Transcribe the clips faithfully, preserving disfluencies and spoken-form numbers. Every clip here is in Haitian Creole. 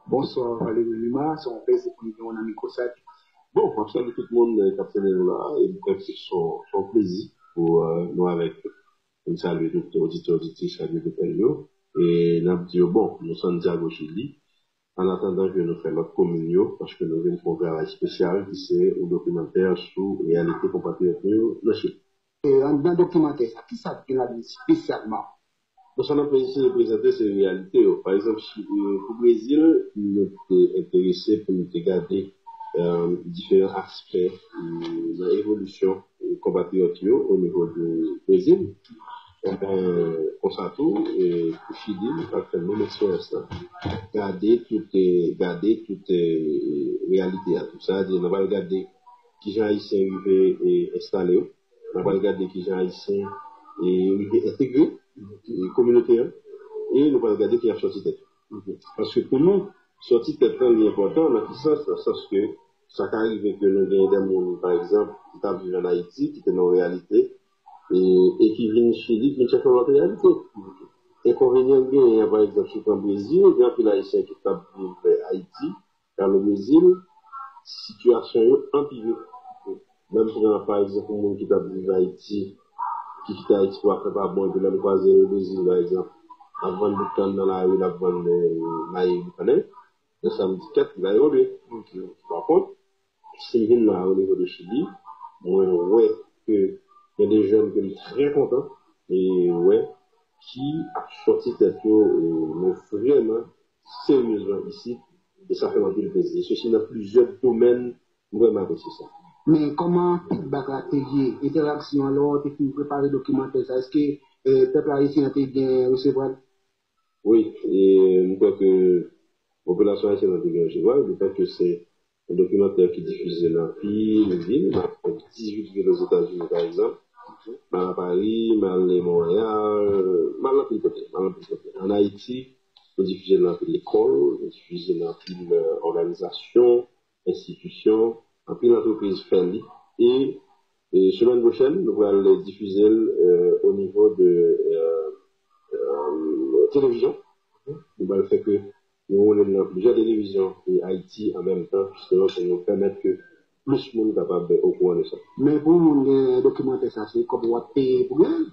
Bonswa Valery Numa, se yon plezi pou m gen w nan mikwo sa. Bon, m ap salye tout moun k ap tande nou la, e m kwè ke se yon, se yon plezi pou uh, nou avèk yo. M salye tout oditè, oditris Radio Bethel yo, e n ap di yo, bon, nou Santiago, Chili, an atandan ke nou fè lòt komin yo, paske nou vin fè yon travay espesyal ki se yon dokimantè sou reyalite konpatriyòt nou yo nan Chili. E anndan dokimantè sa, kisa k gen ladan l espesyalman? Bon, sa n ap eseye prezante se reyalite yo. Pa egzanp, si, e, pou Brezil, nou te enterese pou nou te gade e, diferan aspè e, nan evolisyon e, konpatriyòt yo o nivo de Brezil. Enben, konsa tou, e, pou Chili, nou pral fè menm eksperyans lan. Gade tout, e, gade tout e, reyalite a tou. Sa vle di, nou pral gade kijan Ayisyen rive e, enstale yo. Nou pral gade kijan Ayisyen e, rive entegre e, kominote an. E nou pral gade kijan y ap sòti tèt yo. Paske pou nou, sòti tèt lan li enpòtan nan ki sans? Nan sans ke sa ka rive ke nou gen de moun, pa egzanp, ki t ap viv ann Ayiti, ki te nan yon reyalite, e, e ki vin Chili, ki vin chèche yon lòt reyalite. Enkonvenyan k genyen an, pa egzanp, si w pran Brezil, gen anpil Ayisyen ki t ap viv Ayiti, k al o Brezil, sitiyasyon yo anpire. Menm pran, pa egzanp, yon moun ki t ap viv Ayiti, ki kite Ayiti pou afè pa bon, epi lè l kwaze l o Brezil, pa egzanp, l ap vann bout kann nan lari, l ap vann e, mayi boukannen, nan sa m di kèt, li va evolye. Pa kont, si m vin la o nivo de Chili, mwen wè ke gen de jèn ke m trè kontan e wè ki ap sòti tèt yo e, men vrèman seryezman isit, e sa fè m anpil plezi. E sesi nan plizyè domèn, m vrèman apresye sa. Men kòman feedback la te ye, entèraksyon an lè w te fin prepare dokimantè sa, èske e, pèp ayisyen an te gen resevwa l? Wi, e m kwè ke popilasyon ayisyèn nan te gen resevwa l, le fèt ke se yon dokimantè ki difize nan anpil vil, nan dizuit vil Ozetazini, pa egzanp. M al a Pari, m al Monreyal, m al anpil kote, m al anpil kote. Ann Ayiti, nou difize l nan anpil lekòl, nou difize l nan anpil e, òganizasyon, enstitisyon, anpil antrepriz fè li. E, e semèn pwochèn, nou pral difize l e, o nivo de e, e, televizyon. Nou pral fè ke nou wounen nan plizyè televizyon e Ayiti an menm tan, jisteman pou nou pèmèt ke plis moun kapab okouran de sa. Men pou moun gen dokimantè sa, se kòb w ap peye pou gen l?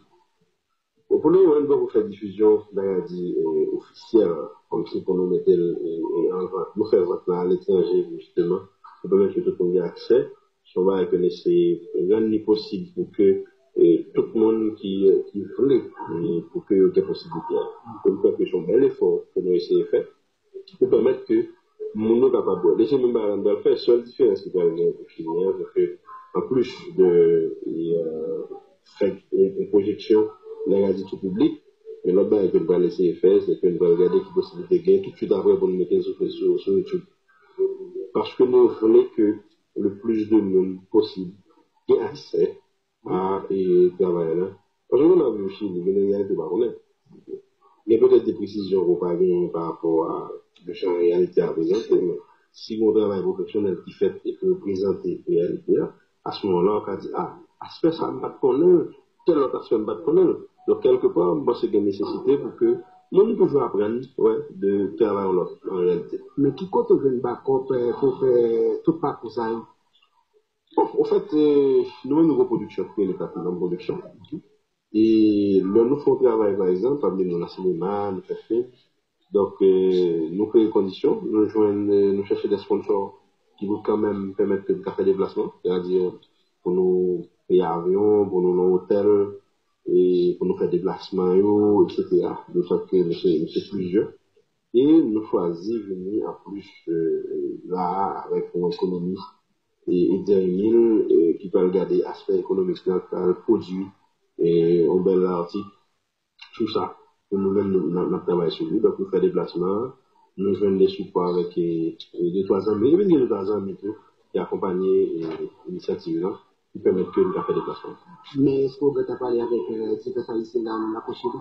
Bon, pou nou, nou poko fè difizyon, bagay di e, ofisyèl, kòmsi pou nou mete l e, e, an vant. Nou fè vant lan aletranje, jisteman, pou pèmèt ke tout moun gen aksè. Se yon bagay ke nou eseye rann li posib pou ke e, tout moun ki, ki vle, e, pou ke yo gen posiblite a. Pou nou fè ke se yon bèl efò ke nou eseye fè, pou pèmèt ke moun yo kapab wè. Dezyèm bagay la nou pral fè, sèl diferans ki pral genyen pou Chili an, se ke anplis de e, fè yon pwojeksyon nan radi tou piblik, men lòt bagay ke nou pral eseye fè, se ke nou pral gade ki posiblite gen toutswit apre pou nou mete l sou, sou, sou YouTube. Paske nou vle ke le plis de moun posib gen aksè a e, travay la. Paske nou ap viv Chili, gen de reyalite ou pa konnen. Gen petèt de presizyon ke w pa genyen pa rapò a jan reyalite a prezante, men si gen yon travay pwofesyonèl ki fèt e ki reprezante reyalite a, a se moman la, w ka di, a, aspè sa a m pa t konnen l, tèl lòt aspè m pa t konnen l. Donk, kèlkepa, m panse gen nesesite pou ke moun toujou aprann, wè, de travay yon lòt, an reyalite. Men ki kote w jwenn bakòp e, pou fè tout pakou sa yo? Bon, anfèt, e, nou menm nou gen pwodiksyon ki rele Platinum Production. E lè nou fè yon travay, pa egzanp, pa bliye nou nan sinema, nou fè fim. Donk, e, nou kreye kondisyon, nou jwenn, e, nou chèche de sponsò ki pou kanmenm pèmèt ke nou ka fè deplasman. Sètadi, pou nou peye avyon, pou nou nan otèl, e pou nou fè deplasman yo, etsetera. De sòt ke nou se, nou se plizyè. E nou chwazi vini anplis e, la a avèk yon ekonomis e, Edzer Emile, e, ki pral gade aspè ekonomik lan, ki pral pwodui e, yon bèl atik sou sa. Pou nou menm, nou, n ap, n ap travay sou li. Donk, nou fè deplasman an, nou jwenn de sipò avèk e, e, de twa zanmi. Epi, gen de twa zanmi tou ki akonpanye e, inisyativ lan, ki pèmèt ke nou ka fè deplasman. Men èske w gentan pale avèk e, ti pèp ayisyen la nan lapwòch yo?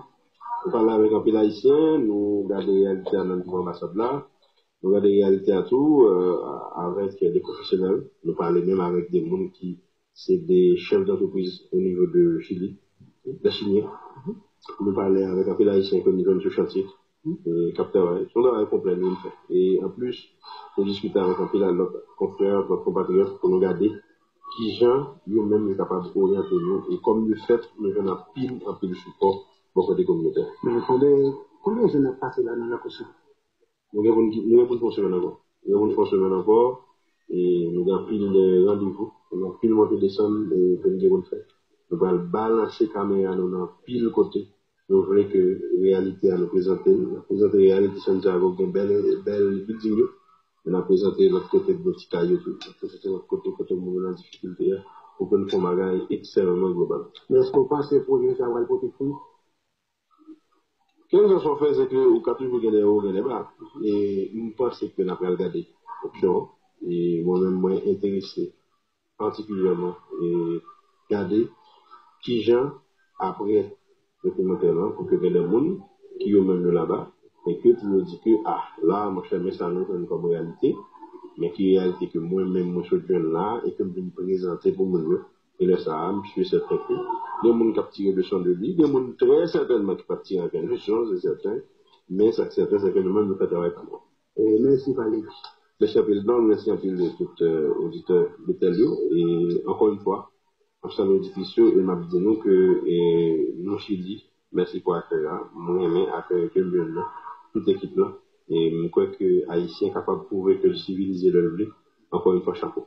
Nou pale avèk anpil Ayisyen, nou gade reyalite a nan nivo anbasad la, nou gade reyalite a tou e, avèk de pwofesyonèl. Nou pale menm avèk de moun ki se de chèf dantrepriz o nivo de Chili, de Chilyen. Nou pale avèk anpil Ayisyen ke nou jwenn sou chantye. e k ap travay. Se yon travay konplè nou vin fè. E anplis, nou diskite avèk anpil lòt konfrè, lòt konpatriyòt pou nou gade kijan yo menm yo kapab oryante nou e kòm yo fèt, nou jwenn anpil, anpil sipò bò kote kominote. Men konbyen, konbyen jèn ap pase la nan Lakou Sud? Nou gen pou n, nou gen pou n fè yon semèn ankò. Nou gen pou n fè yon semèn ankò. E nou gen anpil, e, randevou. Nou gen anpil monte desann, e, ke nou gen pou n fè. Nou pral balanse kamera nou nan anpil kote. Nou vle ke reyalite a nou prezante l. N ap prezante reyalite Santiago, gen bèl, bèl bilding yo. Men n ap prezante lòt kote de ti kay yo tou. N ap prezante lòt kote, kote moun yo nan difikilte a. Pou ke n fè yon bagay ekstrèmman global. Men èske w panse pwojè sa a pral pote fwi? Kèlkeswa sa w fè, se ke ou ka toujou gen dè wo, gen dè ba. E m panse ke n ap pral gade opsyon an. E mwen menm, mwen enterese patikilyèman e gade kijan, apre dokimantè lan, pou ke gen de moun ki yo menm yo laba, men ke pou yo di ke, ah, la, monchè, men sa nou jwenn kòm reyalite, men ki reyalite ke mwen menm, mwen sot jwenn la, e ke m vin prezante pou moun yo. E lè sa a, m si sèten ke gen moun k ap tire leson de li, gen moun trè sètènman ki p ap tire ankenn leson, se sèten, men sa k sèten, se ke nou menm, nou fè travay pa nou. E mèsi, Valery. Mèsi anpil, Don. Mèsi anpil de tout, e, oditè Betèl yo. E ankò yon fwa, m ap salye oditris yo e m ap di nou ke, e, nou Chili, mèsi pou akèy la. Mwen renmen akèy ke m jwenn nan tout ekip lan. E m kwè ke Ayisyen kapab pwouve ke l sivilize lè l vle. Ankò yon fwa, chapo.